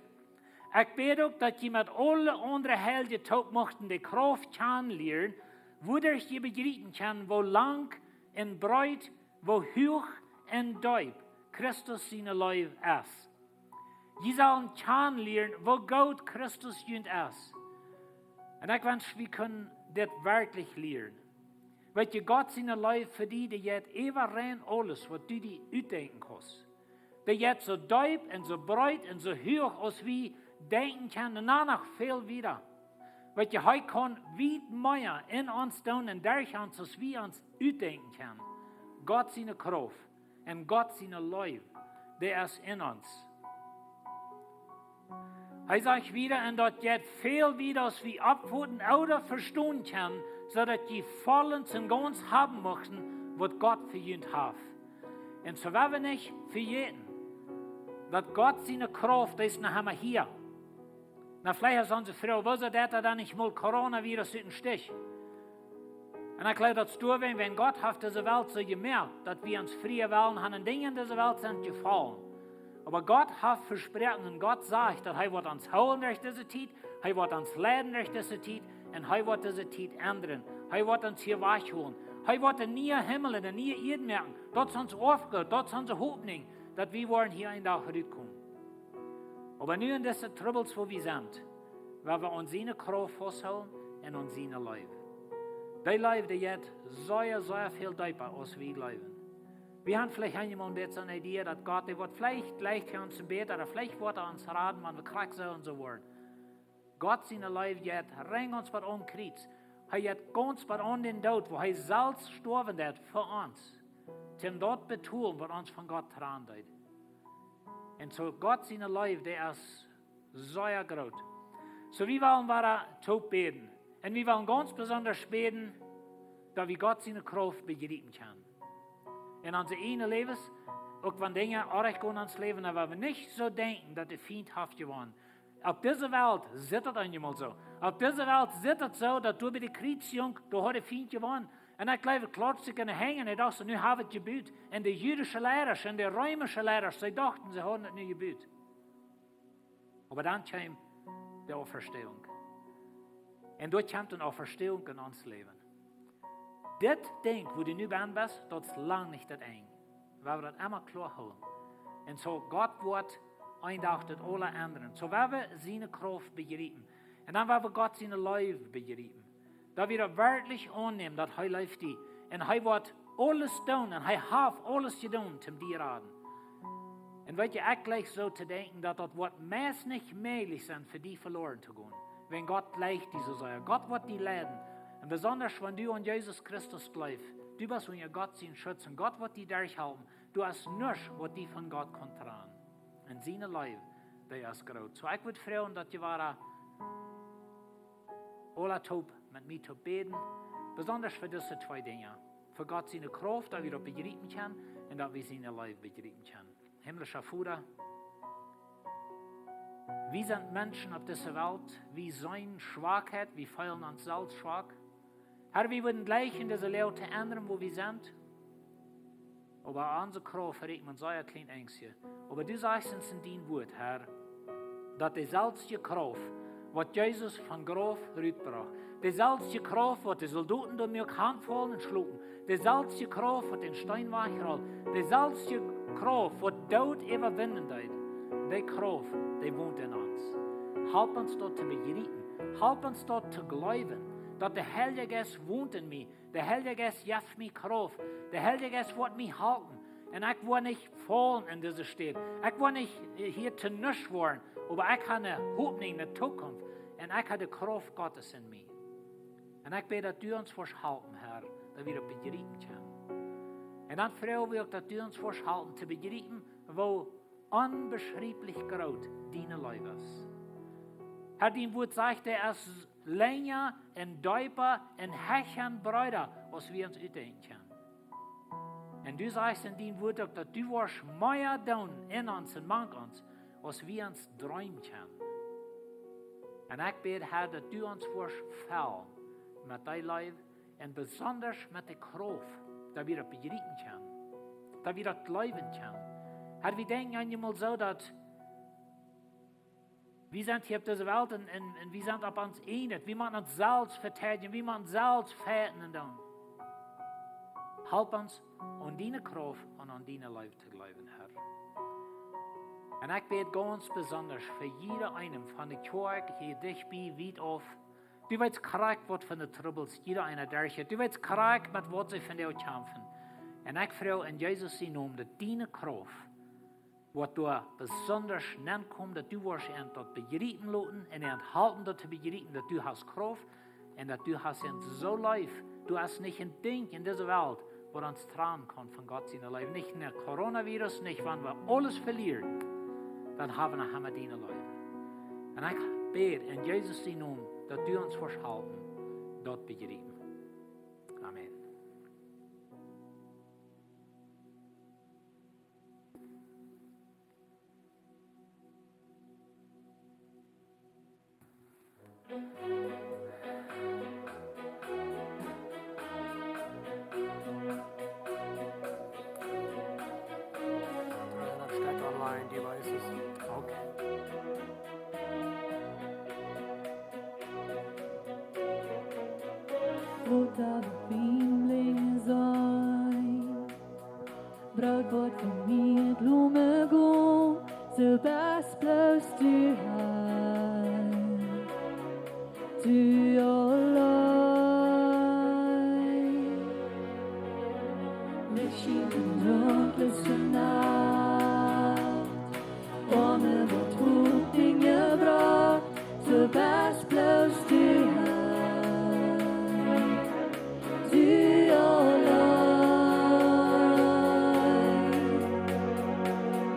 Ekj bäd uk, daut jie met aule aundre Heilje toop muchten de Krauft kjanen lieren, wuaderch jie bejriepen kjennen, woo lang un breet, woo huach un deep Christus siene Leew es. Jie sellen kjanen lieren, woo groot Christus junt es. Un ekj wensch, wie kunnen dit werkjlich lieren. Weet jie, Gott siene Leew fa die, dee jeit äwa rein aules, waut du die utdenkjen kaust. Dee jeit soo deep un soo breet un soo huach, aus wie denkjen kjennen, un dan noch väl wieda. Weet jie, hee kaun wiet mea en ons doonen un derch ons, aus wie ons utdenkjen kjennen. Gott siene Krauft un Gott siene Leew, dee es en ons. Hee sajcht wieda, un daut jeit väl wieda, aus wie oppfoten ooda vestonen kjennen, soo daut jie vollens un gaunz haben muchten, waut Gott fa junt haft. Un soo woa wie nich vejäten, daut Gott siene Krauft, dee es noch emma hia. Nu, veleicht es onse Froag, wuarom deed hee dan nich mol Coronavirus ut dän Stich? Un ekj jleew, daut es doawäajen, wiels Gott haft dise Welt soo jemoakt, daut wie ons frie Wellen haben un Dinja en dise Welt sent jefollen. Oba Gott haft vesproaken un Gott sajcht, daut hee woat ons hoolen derch dise Tiet, hee woat ons leiden derch dise Tiet un hee woat dise Tiet endren. Hee woat ons hia wajchholen. Hee woat een nieen Himmel un eene niee Ieed moaken. Daut es ons Hopninj, daut es onse Hopninj, daut wie woaren hia een Dach rutkomen. Oba nu en dise Trubbels, wua wie sent, woa wie aun siene Krauft fausthoolen un aun siene Leew. Dee Leew, dee jeit sea, sea väl deepa, aus wie jleewen. Wie haben veleicht eenjemol een bät soone Idee, daut Gott, dee woat veleicht jlikj fa ons bäden, ooda veleicht woat hee ons raden, wan wie krakjt soo un soo woaren. Gott siene Leew jeit rein gaunz bat aum Kjriez. Hee jeit gaunz bat aun dän Doot, wua hee selfst stoawen deed fa ons. Toom daut betolen, waut ons von Gott trannen deed. Un soo Gott siene Leew, dee es sea groot. Soo wie wellen wada toop bäden. Un wie wellen gaunz besonda bäden, daut wie Gott siene Krauft bejriepen kjennen. En onse ieejne Läwes, uk wan Dinja orrajcht gonen en ons Läwen, dan woa wie nich soo denkjen, daut de Fient haft jewonnen. Opp dise Welt sitt daut eenjemol soo. Opp dise Welt sitt daut soo, daut doa bie de Kjriezjunk, doa haud de Fient jewonnen. Un ekj jleew, daut klaupt sikj enne Henj un hee docht soo, nu hab wie et jebut. Un de jüdische Leidasch un de reemische Leidasch, see dochten, see hauden et nu jebut. Oba dan kjeem de Auferstehung. Un doa kjemt eene Auferstehung en ons Läwen. Dit Dinkj, wua du nu bie best, daut es lang nich daut Enj. Wie woaren daut emma kloa hoolen. Un soo Gott woat een Dach daut aules endren. Soo woa wie siene Krauft bejriepen. Un dan woa wie Gott siene Leew bejriepen. Daut wie daut werkjlich aunnämen, daut hee leeft die. Un hee woat aules doonen. Un hee haft aules jedonen, om die to raden. Un weet jie, ekj jlikj soo to denkjen, daut daut woat meist nich mäajlich sennen fa die veloaren to gonen. Wan Gott leeft die soo sea. Gott woat die leiden. Un besonda, wan du aun Jesus Christus jleefst, du best unja Gott sienen Schutz. Un Gott woat die derchhalpen. Du hast nuscht, waut die von Gott kaun trannen. Un siene Leew, dee es groot. Soo, ekj wudd froagen, daut jie woaren aula toop met mie toop bäden, besonda fa dise twee Dinja. fa Gott siene Krauft, daut wie daut bejriepen kjennen un daut wie siene Leew bejriepen kjennen. Himmlischa Voda, wie sent Menschen opp dise Welt, wie sent Schwakheit, wie feelen ons selfst schwak. Herr, wie wudden jlikjen dise Loag to endren, wua wie sent. Oba onse Krauft rieekjt mau sea kjlien eensje. Oba du sajchst ons en dien Wuat, Herr, daut deeselwje Krauft, waut Jesus vom Grauf rutbrocht, deeselwje Krauft, waut de Soldoten doa muak hanfaulen un schlopen, deeselwje Krauft, waut dän Steen wajchrold, deeselwje Krauft, waut Doot äwawinjen deed, dee Krauft, dee wont en ons. Halp ons daut to bejriepen. Halp ons daut to jleewen, daut de Heilje Jeist wont en mie. De Heilje Jeist jeft mie Krauft. De Heilje Jeist woat mie halpen. Un ekj woa nich faulen en dise Städ. Ekj woa nich, äh, hia to nuscht woaren. Oba ekj hab eene Hopninj, eene Zukunft. Un ekj hab de Krauft Gottes en mie. Un ekj bäd, daut du ons woascht halpen, Herr, daut wie daut bejriepen kjennen. Un dan froag wie uk, daut du ons woascht halpen to bejriepen, woo onbeschrieflich groot diene Leew es. Herr, dien Wuat sajcht, dee es lenja un deepa un hecha un breeda, aus wie ons utdenkjen kjennen. Un du sajchst en dien Wuat uk, daut du woascht mea doonen en ons un mank ons, aus wie ons dreemen kjennen. Un ekj bäd, Herr, daut du ons woascht fellen met dien Leew un besonda met de Krauft, daut wie daut bejriepen kjennen, daut wie daut jleewen kjennen. Herr, wie denkjen eenjemol soo, daut wie sent hia opp dise Welt un, un, un wie sent opp ons ieejnen. Wie motten ons selfst vedeidjen, wie motten selfst fechten un doonen. Halp ons aun diene Krauft un aun diene Leew to jleewen, Herr. Un ekj bäd gaunz besonda fa jieda eenem von de Kjoakj, hia dicht bie, wiet auf. Du weetst krakjt, waut fa Trubbels jieda eena derchjeit. Du weetst krakjt, met waut see vondoag kjamfen. Un ekj froag en Jesus sienen Nomen, daut diene Krauft woat doa besonda nenkomen, daut du woascht an daut bejriepen loten un an halpen daut to bejriepen, daut du hast Krauft un daut du hast an soo leef. Du hast nich een Dinkj en dise Welt, waut ons trannen kaun von Gott siene Leew. Nich een Coronavirus, nich wan wie aules velieren, dan hab wie noch emma diene Leew. Un ekj bäd en Jesus sienen Nomen, daut du ons woascht halpen daut bejriepen. Amen. Stack online devices. Okay. Waut daut Wien blinjen saul, Broot woat von mie blome gonen, soo best bloos du, Herr, du auleen. Licht schient en dunkle Nacht, Oame woat Hopninj jebrocht, soo best bloos du, Herr, du auleen.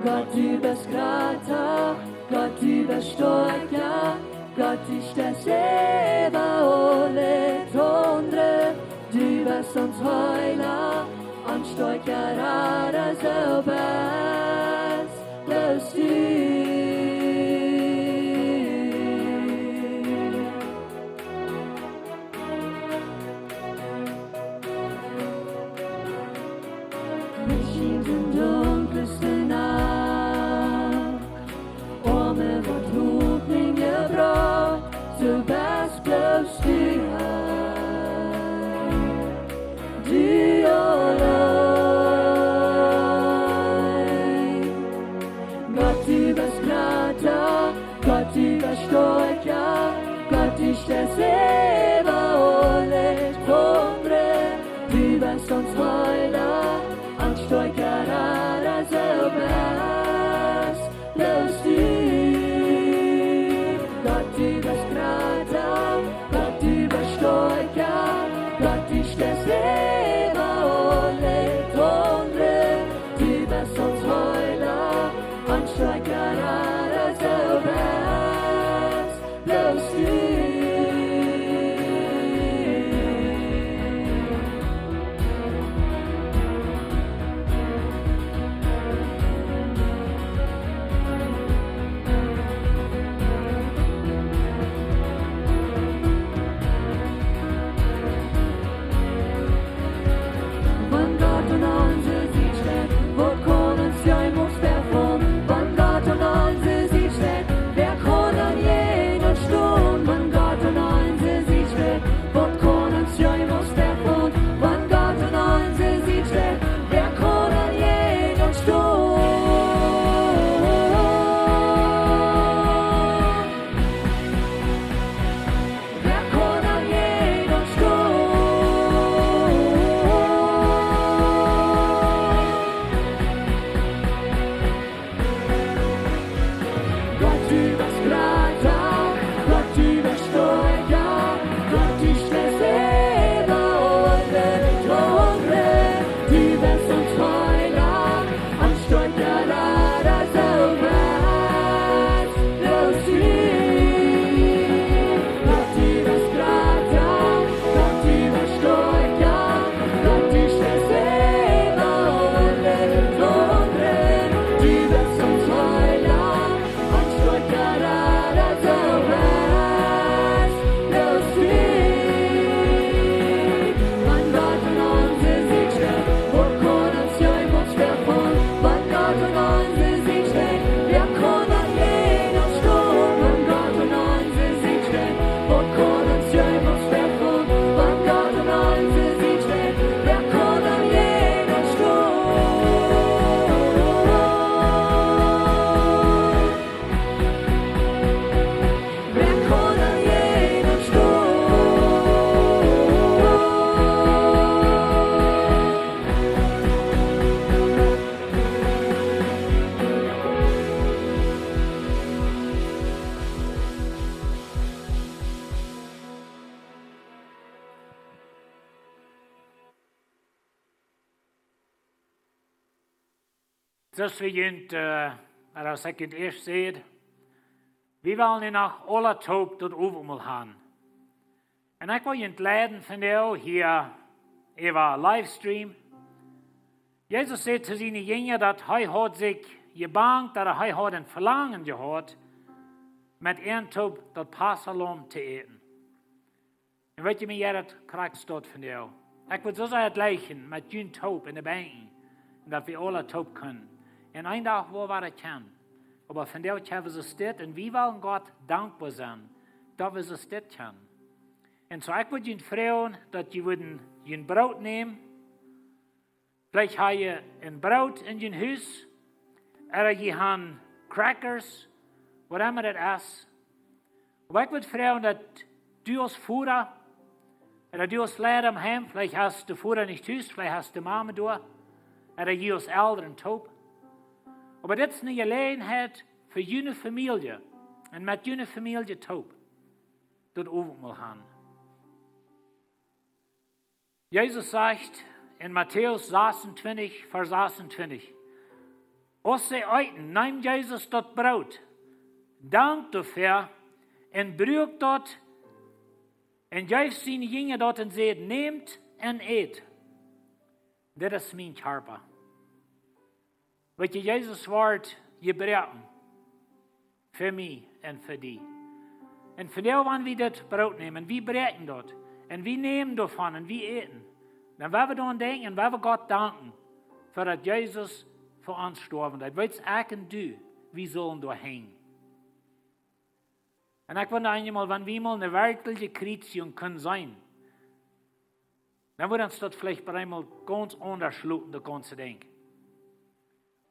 Gott, du best jrata, Gott, du best stoakja, Gott, du steist äwa aule Toorn, du best ons Heela, ons stoakja Rada, soo best bloos du. Licht schient en dunkle Nacht, Oame woat Hopninj jebrocht, soo best bloos du, Herr, du auleen. Gott, du best jrata, Gott, du best stoakja, Gott, du steist äwa aule Toorn, du best ons Heela, ons stoakja Rada, Soo aus wie junt, äh, ooda aus ekj junt ieescht säd, wie wellen nu noch aula toop daut Owentmol han. Un ekj well junt leiden vondoag hia äwa Livestream. Jesus säd to siene Jinja, daut hee haud sikj jebangt, daut hee haud een Velangen jehaut, met an toop daut Passalaum to äten. Un weet jie, mie jeit daut krakjt soo vondoag. Ekj wudd soo sea jleichen met junt toop enne Benkj, un daut wie aula toop kjennen. Un een Dach woa wie daut kjennen. Oba vondoag kjenn wie soo stell, un wie wellen Gott dankboa sennen, daut wie soo stell kjennen. Un soo, ekj wudd junt froagen, daut jie wudden jun Broot nämen. Veleicht ha jie een Broot en jun Hus, ooda jie han Crackers, whatever it is. Oba ekj wudd froagen, daut du aus Voda, ooda du aus Leida em Heim, veleicht hast du Voda nich tus, veleicht hast du Mame doa, ooda jie aus Elren toop. Oba dit es eene Jeläajenheit fa june Famielje un met june Famielje toop daut Owentmol han. Jesus sajcht en Matäus sasuntwintich, Varsch sasuntwintich: Aus see eeten, neem Jesus daut Broot, dankt doafäa un bruak daut un jeef siene Jinja daut un säd: Nämt un ät. Dit es mien Kjarpa. Weet jie, Jesus woat jebroaken fa mie un fa die. Un vondoag, wan wie dit Broot nämen, wie broaken daut, un wie nämen doavon un wie äten, dan woa wie doaraun denkjen un woa wie Gott danken, fa daut Jesus fa ons storwen deed. Weetst, ekj un du, wie sellen doa hanjen. Un ekj wunda eenjemol, wan wie mol eene werkjliche Kjriezjunk kunnen seenen, dan wudd ons daut veleicht bie eemol gaunz aundasch looten, daut gaunze Dinkj.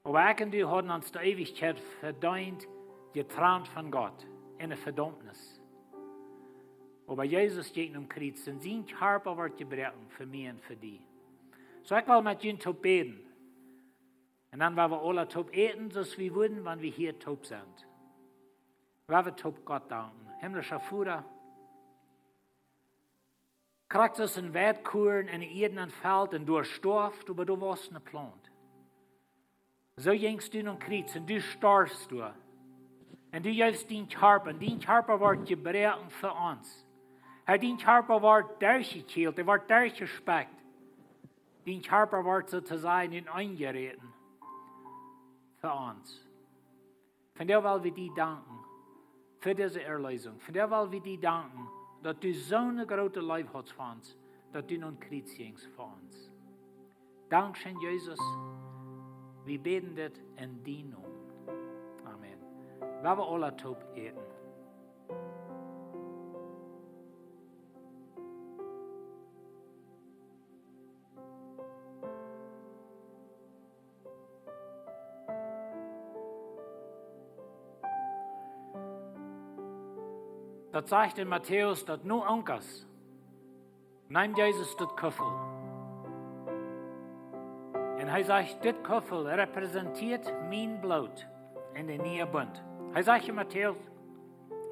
Oba ekj un du hauden ons de Eewichkjeit vedeent, jetrant von Gott, enne Vedaumnis. Oba Jesus jinkj aum Kjriez un sien Kjarpa woat jebroaken fa mie un fa die. Soo, ekj well met junt toop bäden. Un dan woa wie aula toop äten, soo aus wie wudden, wan wie hia toop sent. Woa wie toop Gott danken. Himmlischa Voda, krakjt soo aus een Weitkuarn enne Ieed felt un doa stoaft, oba doa wosst eene Plaunt. Soo jinkjst du nom Kjriez un du storfst doa. Un du jeefst dien Kjarpa, un dien Kjarpa woat jebroaken fa ons. Herr, dien Kjarpa woat derchjekjielt, hee woat derchjespekjt. Dien Kjarpa woat soo to sajen enjeräten fa ons. Vondoag well wie die danken fa dise Erlösung. Vondoag well wie die danken, daut du soone groote Leew hast fa ons, daut du nom Kjriez jinkjst fa ons. Dankscheen, Jesus. Wie bäden dit en dien Nomen. Amen. Woa wie aula toop äten. Daut sajcht en Matäus, daut no Aunkas neem Jesus daut Kuffel. Un hee sajcht: Dit Kuffel repräsentieet mien Bloot en dän nieen Bunt. Hee sajcht en Matäus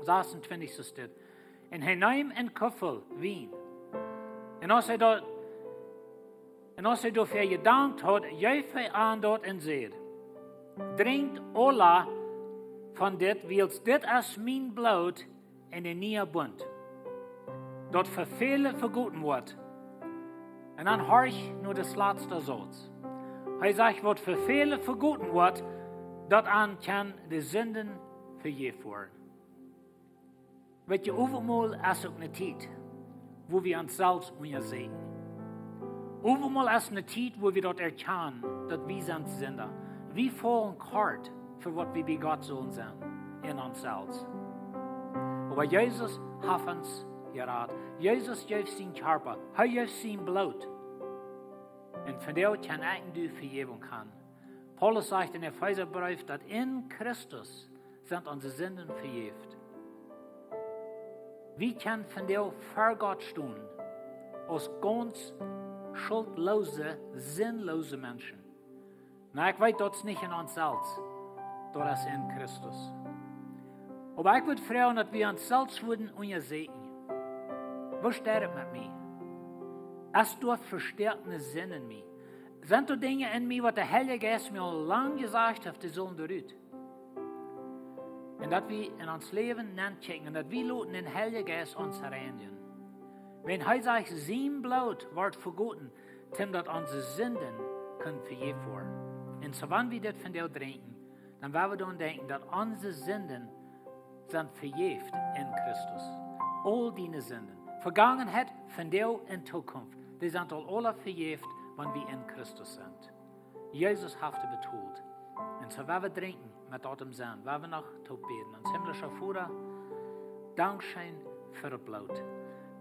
sasuntwintich, soo steit: Un hee neem een Kuffel Wien. Un aus hee daut, un aus hee doafäa jedankt haud, jeef hee an daut un säd: Drinkjt aula von dit, wiels dit es mien Bloot en dän nieen Bunt, daut fa väle vegoten woat. Un dan horch no dän latsten Sauz. Hee sajcht: Waut fa väle vegoten woat, daut an kjennen de Sinden vejäft woaren. Weetst, Owentmol es uk eene Tiet, wua wie ons selfst unjasäkjen. Owentmol es eene Tiet, wua wie daut erkjanen, daut wie sent Sinda. Wie faulen kort fa waut wie bie Gott sellen sennen en ons selfst. Oba Jesus haft ons jerat. Jesus jeef sien Kjarpa, hee jeef sien Bloot. Un vondoag kjenn ekj un du Vejäwunk han. Paulus sajcht em Efeesabreef, daut en Christus sent onse Sinden vejäft. Wie kjennen vondoag ver Gott stonen aus gaunz schultloose, sinloose Menschen. Nu, ekj weet, daut es nich en ons selfst, daut es en Christus. Oba ekj wudd froagen, daut wie ons selfst wudden unjasäkjen. Woo steit et met mie? Es doa vestäakte Sind en mie? Sent doa Dinja en mie, waut de Heilje Jeist mie aul lang jesajcht haft, dee sullen doa rut? Un daut wie en ons Läwen nenkjikjen un daut wie loten dän Heiljen Jeist ons reinijen. Wan hee sajcht, sien Bloot wort vegoten, toom daut onse Sinden kunnen vejäft woaren. Un soo, wan wie dit vondoag drinkjen, dan woa wie dan denkjen, daut onse Sinden sent vejäft en Christus. Aul diene Sinden, Vegangenheit, vondoag un Zukunft, dee sent aul aula vejäft, wan wie en Christus sent. Jesus haft et betolt. Un soo woa wie drinkjen met daut em Senn, woa wie noch toop bäden. Ons himmlischa Voda, dankscheen fa daut Bloot.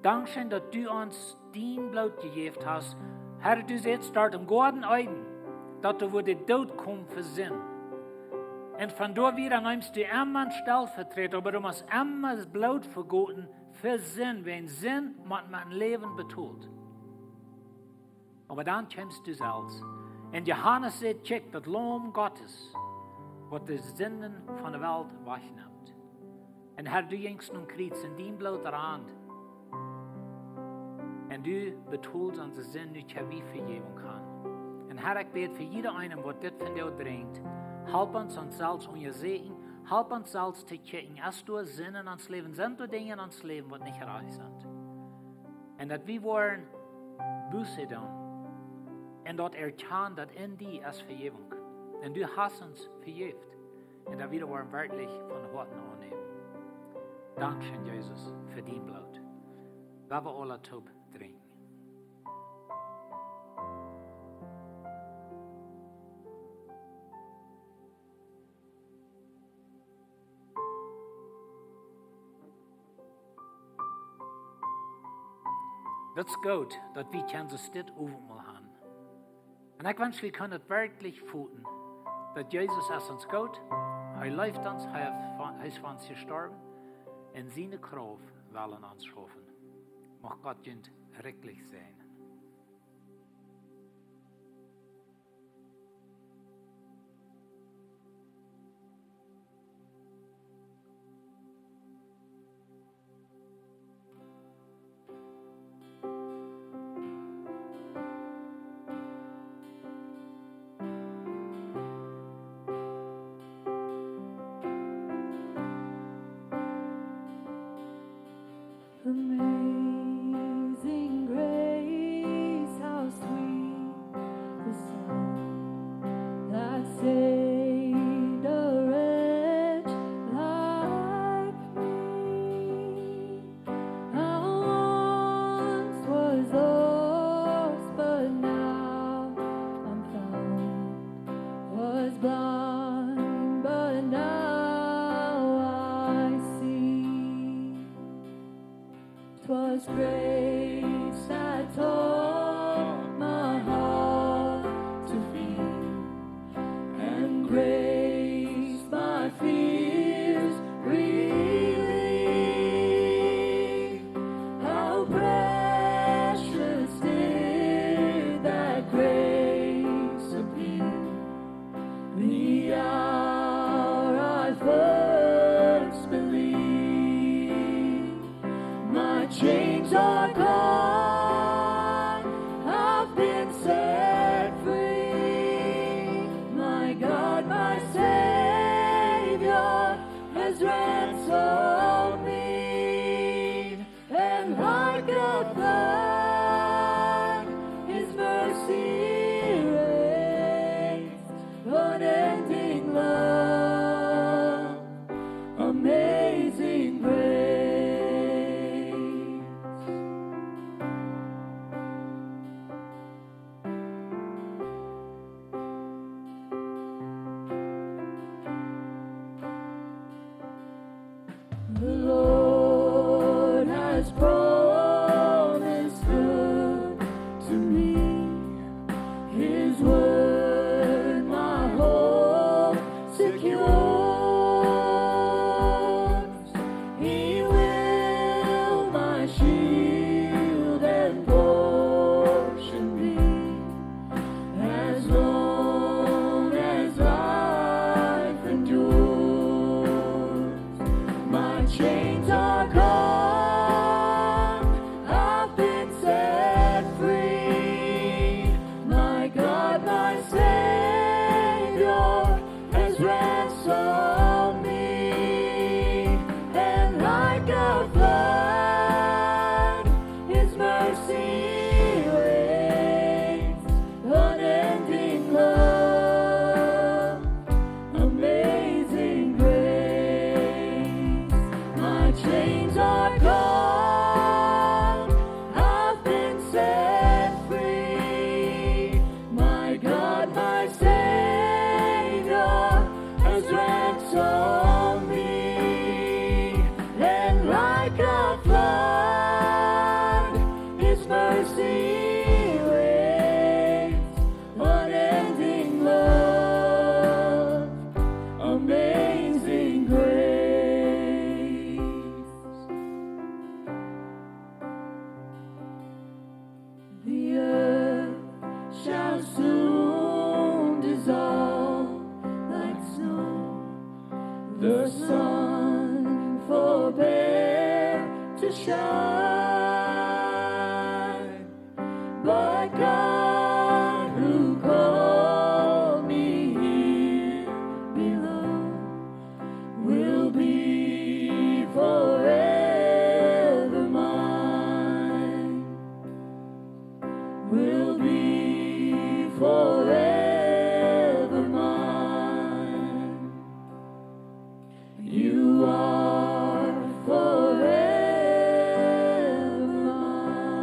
Dankscheen, daut du ons dien Bloot jejäft hast. Herr, du sätst doa em Goaden Eden, daut du wurdst doot komen fa Sind. Un von doa wieda neemst du emma een Stellvertreter, oba du must emma daut Bloot vegoten fa Sind, wan Sind met, met een Läwen betolt. Oba dan kjemst du selfst. Un Johanes sajcht: Kjikj, daut Laum Gottes, waut de Sinden von de Welt wajchnemt. Un Herr, du jinjst aum Kjriez un dien Bloot rand. Un du betolst onse Sind, nu kjenn wie Vejäwunk han. Un Herr, ekj bäd fa jieda eenen, waut dit vondoag drinkjt, help ons, ons selfst unjasäkjen, help ons selfst to kjikjen, es doa Sind en ons Läwen, sent doa Dinja en ons Läwen, waut nich rajcht sent. Un daut wie woaren Buße doonen. Un daut erkjanen, daut en die es Vejäwunk. Un du hast ons vejäft. Un daut wie daut woaren werkjlich von Hoaten aunnämen. Dankscheen, Jesus, fa dien Bloot. Woa wie aula toop drinkjen. Daut es goot, daut wie kjennen soo dit Owentmol han. Un ekj wensch, wie kjennen daut werkjlich feelen, daut Jesus es ons goot, hee leeft ons, hee haft fa-, hee es fa ons jestorwen, un siene Krauft well en ons schaufen. Mucht Gott junt rikjlich säajnen. Amazing grace, how sweet the sound that saved a wretch like me. I once was lost, but now I'm found. Was blind, but now I see. 'Twas grace that taught my heart to fear, and grace my fears relieved. How precious did that grace appear, the hour I first believed. My chains are gone, Sea waves, unending love, amazing grace. The earth shall soon dissolve like snow. The sun forbear to shine. But God, who called me here below, will be forever mine, will be forever mine. You are forever mine.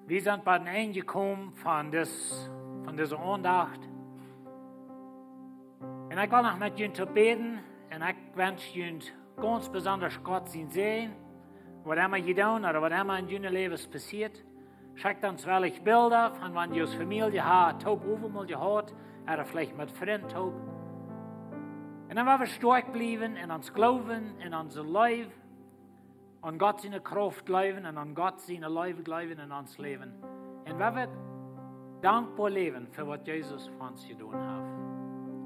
Wie sent bie daut Enj jekomen von dis, von dise Aundacht. Un ekj well noch met junt toop bäden. Un ekj wensch junt gaunz besondasch Gott sien Säajen, waut emma jie doonen ooda waut emma en june Läwes passieet. Schekjt ons wellich Bilda von wan jie aus Famielje haben toop Owentmol jehaut, ooda veleicht met Frind toop. Un dan woa wie stoakj bliewen en ons Gloowen, en onse Leew, aun Gott siene Krauft jleewen un aun Gott siene Leew jleewen en ons Läwen. Un woa wie dankboa läwen fa waut Jesus fa ons jedonen haft.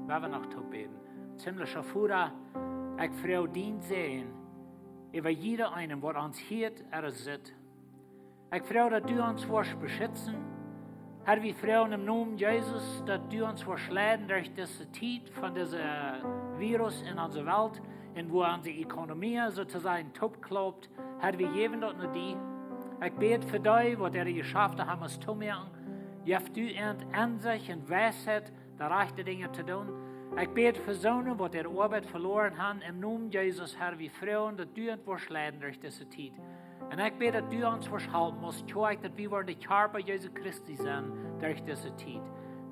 Woa wie noch toop bäden. Himlischa Voda, ekj froag dien Säajen äwa jieda eenem, waut ons hieet ooda sitt. Ekj froag, daut du ons woascht beschitzen. Herr, wie froagen em Nomen Jesus, daut du ons woascht leiden derch dise Tiet von dise Virus en onse Welt un wua onse Ekonomie soo to sajen toopklaupt. Herr, wie jäwen daut no die. Ekj bäd fa dee, waut äare Jeschafte haben must toomoaken. Jeff du an Ensecht un Weisheit, de rajchte Dinja to doonen. Ekj bäd fa soone, waut äare Oabeit veloaren haben, em Nomen Jesus, Herr, wie froagen, daut du ons woascht leiden derch dise Tiet. Un ekj bäd, daut du ons woascht halpen, aus Kjoakj, daut wie woaren de Kjarpa Jesu Christi sennen derch dise Tiet.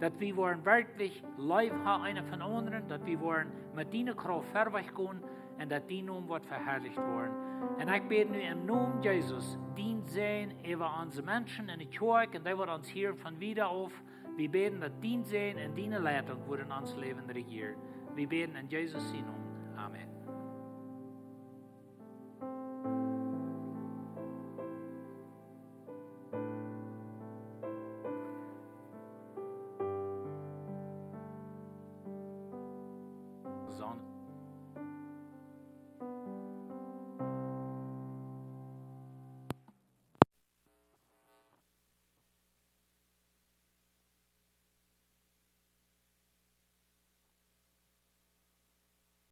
Daut wie woaren werkjlich Leew haben, eena fa dän aundren, daut wie woaren met diene Krauft verwoat gonen un daut dien Nomen woat veharlicht woaren. Un ekj bäd nu em Nomen Jesus, dien Säajen äwa onse Menschen en de Kjoakj un dee, waut ons hieren von wieda auf. Wie bäden, daut dien Säajen un diene Leitunk woat en ons Läwen rejieren. Wie bäden en Jesus sien Nomen. Amen.